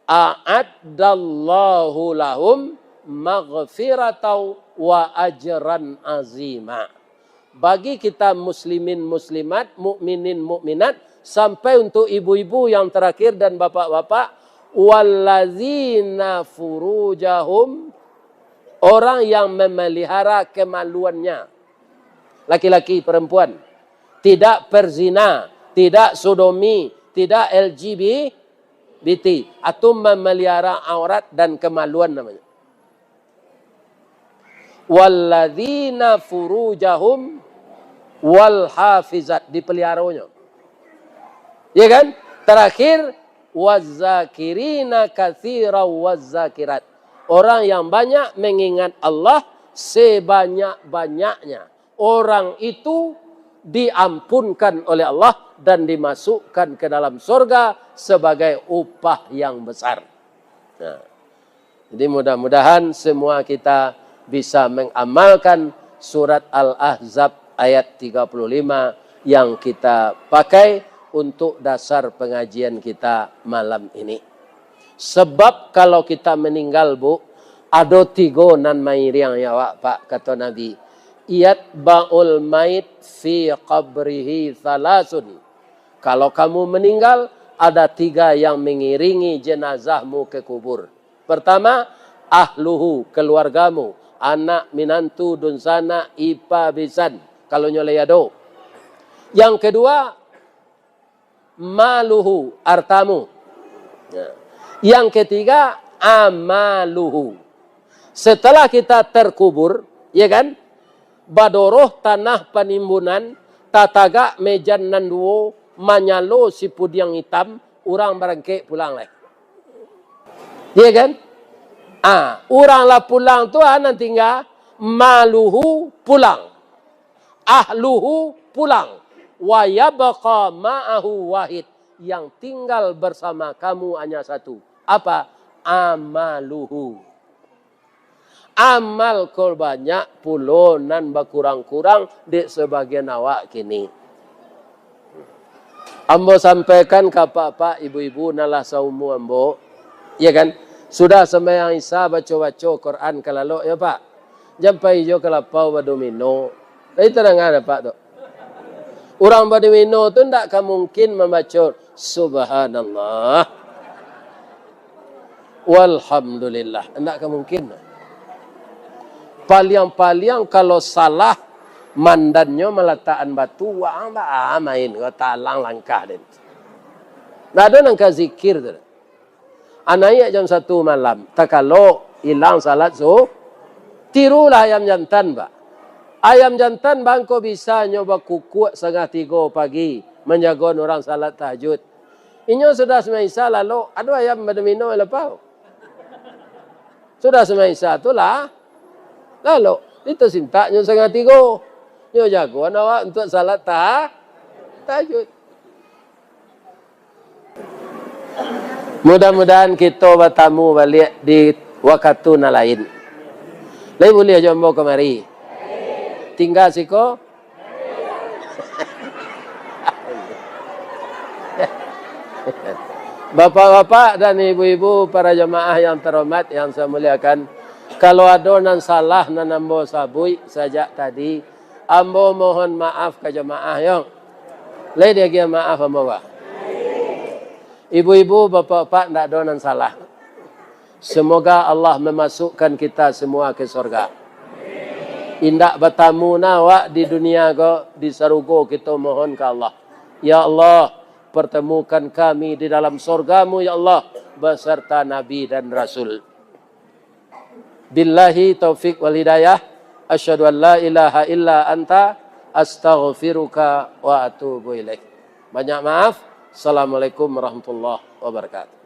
A'addallahu lahum maghfiratau wa ajran azima. Bagi kita muslimin muslimat, mukminin mukminat, sampai untuk ibu-ibu yang terakhir dan bapak-bapak, wallazina furujahum, orang yang memelihara kemaluannya, laki-laki, perempuan, tidak perzina, tidak sodomi, tidak L G B T, atau memelihara aurat dan kemaluan namanya. Walladzina furujahum wal hafizat, dipeliharonyo. Ya kan? Terakhir, wazzakirina katsira wazzakirat. Orang yang banyak mengingat Allah sebanyak-banyaknya. Orang itu diampunkan oleh Allah dan dimasukkan ke dalam sorga sebagai upah yang besar. Nah, jadi mudah-mudahan semua kita bisa mengamalkan surat Al-Ahzab ayat tiga puluh lima yang kita pakai untuk dasar pengajian kita malam ini. Sebab kalau kita meninggal, Bu, ado tigo nan mairiang awak, Pak, kato Nabi. Yatba'ul mait fi qabrihi thalathun. Kalau kamu meninggal, ada tiga yang mengiringi jenazahmu ke kubur. Pertama, ahluhu, keluargamu, anak, minantu, dunsanak, ipa, bisan, kalau nyo lai ado. Yang kedua, maluhu, artamu. Ya. Yang ketiga, amaluhu. Setelah kita terkubur, ya kan? Badoroh tanah panimbunan, tatagak mejan nan duo, manyalo sipudiang itam, urang barangkek pulang lai. Ya kan? Ah, urang lah pulang tu, ah, nan tingga, maluhu pulang. Ahluhu pulang. Wa yabqa ma'ahu wahid. Yang tinggal bersama kamu hanya satu. Apa? Amaluhu. Amal ko banyak pulo nan bakurang-kurang dek sabagian awak kini. Ambo sampaikan ka apak-apak, ibu-ibu nan lah saumua ambo, ya kan? Sudah sambayang Isya, baco-baco Quran ka lalok, ya, Pak? Jan pai jo ka lapau badomino. Tadi tadanga dek Apak tu. Urang badomino tu ndak ka mungkin mambaco, "Subhanallah. Walhamdulillah." Ndak ka mungkin. Paliang-paliang kalau salah mandannyo malatakan batu, wah, baa main, ko talang langkah den. Ndak ado nan ka zikir tu. Anaiak jam satu malam, takalo ilang salat su-, tirulah ayam jantan, Pak. Ayam jantan bangko bisanyo bakukuak satangah tigo pagi, manjagoan urang salat tahajud. Inyo sudah sumbayang Isya lalok, ado ayam badomino lapau. Sudah sumbayang Isya tu lah, lalok. Itu sintaknyo satangah tigo. Nyo jagoan awak untuak salat ta-, tahajud. Mudah-mudahan kito batamu baliak di wakatu nan lain. Lai buliah jo ambo kamari? Tingga siko? Bapak-bapak dan ibu-ibu, para jamaah yang terhormat, yang saya muliakan, kalau ado nan salah nan ambo sabuik sajak tadi, ambo mohon maaf ka jamaah, yo. Lai diagiah maaf ambo, Pak. Ibu-ibu, bapak-bapak, ndak ado nan salah. Semoga Allah memasukkan kita semua ke sorga. Indak batamu na awak di dunia ko, di sarugo kito mohon ka Allah. Ya Allah, pertemukan kami di dalam sorga-Mu, ya Allah, beserta Nabi dan Rasul. Billahi taufik wal hidayah. Asyhadu an la ilaha illa anta, astaghfiruka wa atubu ilaik. Banyak maaf. Assalamualaikum warahmatullahi wabarakatuh.